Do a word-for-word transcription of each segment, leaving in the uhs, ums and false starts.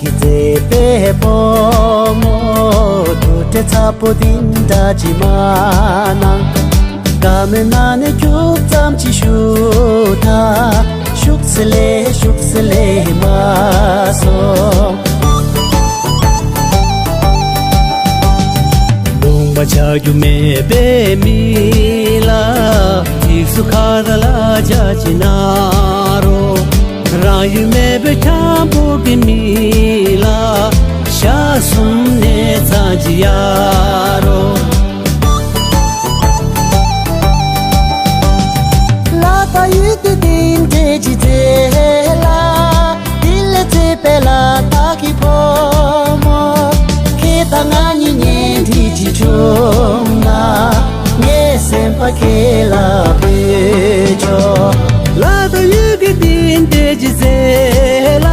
མཛེས་པའི་བུ་མོ། དུར་ཁྲོད་ཚ་པོ་འདི་འདྲ་ཅིག་མ་གནང་། དགའ་མོས་ན་ནས་ཁྱུག་ཙམ་ཅིག་ཞུ་ད། ཤུགས་སེ་ལེ་ཤུགས་སེ་ལེ་མ་སོང་། ལུང་པ་ཆགས་རྒྱུ་མེད་པའི་མི་ལ། ཐིག་སུ་ཁ་ར་ལ་ཇ་ཅི་ན་རོ། རང་ཡུལ་མེད་པའི་འཁྱམ་པོ་གི་མི་ལ། ཞག་གསུམ་ནས་ཚང་ཅི་ཡ་རོ། ལ་ད་ཡུལ་དེ་དེ་འདྲས་ཅི་ཚེ་ལ། དེ་ལས་ཚེ་པེ་ལ་ད་གི་བུ་མོ། ཁྱེད་དང་ང་གཉིས་གཉེན་སྒྲིག་ཅིག་བྱུང་ན། ངའི་སེམས་པ་ཁྱེད་ལ་ཕུལ་ཆོག་ལ་ད་ཡུལ་གྱི་འདི་འདྲས་ཀྱི་ཚེ་ལ།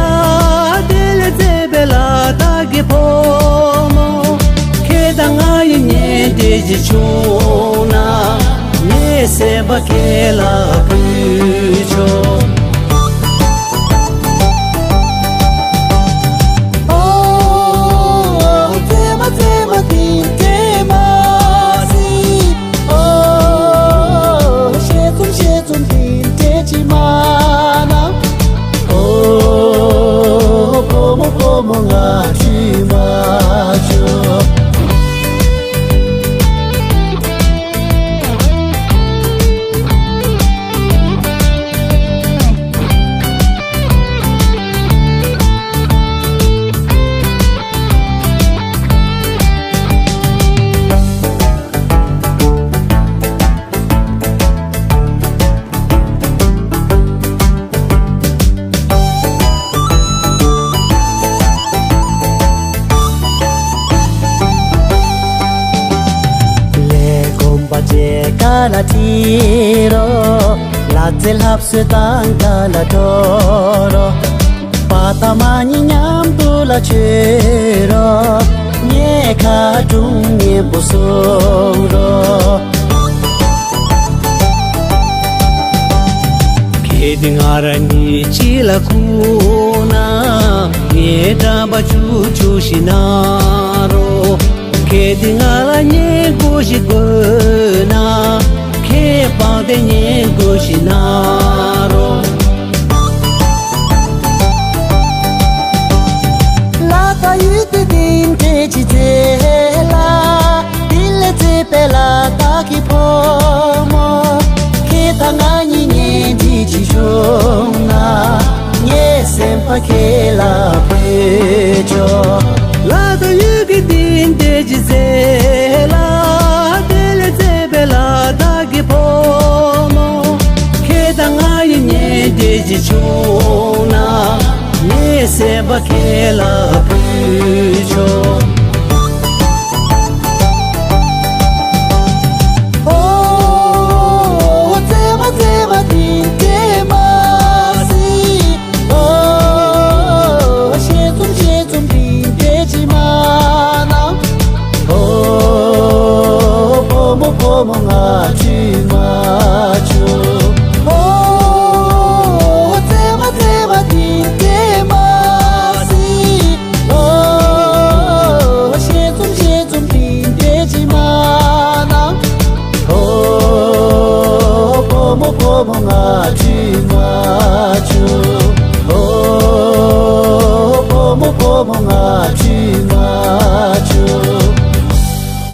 དེ་ལས་ཚེ་པེ་ལ་ད་གི་བུ་མོ། ཁྱེད་དང་ང་གཉིས་གཉེན་སྒྲིག་ཅིག་བྱུང་ན། ངའི་སེམས་པ་ཁྱེད་ལ་ཕུལ་ཆོག་ཨོ། ཙེ་མ་ཙེ་མ་དེ་འདྲས་མ་ཟེར། ཨོ། ཞེ་ཙུམ་ཞེ་ཙུམ་དེ་འདྲས་ཅིག་མ་གནང་། ཨོ། བུ་མོ་བུ་མོ་ང་ཁྲིད་མ་བཅུག་ལས་གོམ་པ་རྗེས་ཀ་ལ་ཁྲིད་རོགས། ལ་རྩེ་ལྷབ་སོས་དང་ཀ་ལ་འགྲོ་རོགས། པ་ད་མ་ཉི་མཉམ་དུ་ལ་བྱོས་རོགས། ངས་ཁ་དྲུང་སྙན་པོ་གསུང་རོགས། གལ་ཏེ་ང་རང་གཉིས་གཅིག་ལ་ཁུག་ན། ངའི་འགྲམ་པ་བཅུག་བཅུག་ཞིག་གནང་རོགས། གལ་ཏེ་ང་ལ་བསྙེན་བཀུར་ཞིག་དགོས་ན། ཁྱེད་པང་དེ་བསྙེན་བཀུར་ཞིག་གནང་རོགས། ལ་ད་ཡུལ་དེ་དེ་འདྲས་ཅི་ཚེ་ལ། དེ་ལས་ཚེ་པེ་ལ་ད་གི་བུ་མོ། ཁྱེད་དང་ང་གཉིས་གཉེན་སྒྲིག་ཅིག་བྱུང་ན། ངའི་སེམས་པ་ཁྱེད་ལ་ཕུལ་ཆོག་ལ་ད་ཡུལ་གྱི་འདི་འདྲས་ཀྱི་ཚེ་ལ། དེ་ལས་ཚེ་པེ་ལ་ད་གི་བུ་མོ། ཁྱེད་དང་ང་གཉིས་གཉེན་སྒྲིག་ཅིག་བྱུང་ན། ངའི་སེམས་པ་ཁྱེད་ལ་ཕུལ་ཆོག་ཨོ། ཙེ་མ་ཙེ་མ་དེ་འདྲས་མ་ཟེར། ཨོ། ཞེ་ཙུམ་ཞེ་ཙུམ་དེ་འདྲས་ཅིག་མ་གནང་། ཨོ། བུ་མོ་བུ་མོ་ང་ཁྲིད་མ་བཅུག་ཨོ། ཙེ་མ་ཙེ་མ་དེ་འདྲས་མ་ཟེར། ཨོ། ཞེ་ཙུམ་ཞེ་ཙུམ་དེ་འདྲས་ཅིག་མ་གནང་། ཨོ། བུ་མོ་བུ་མོ་ང་ཁྲིད་མ་བཅུག་ཨོ། བུ་མོ་བུ་མོ་ང་ཁྲིད་མ་བཅུག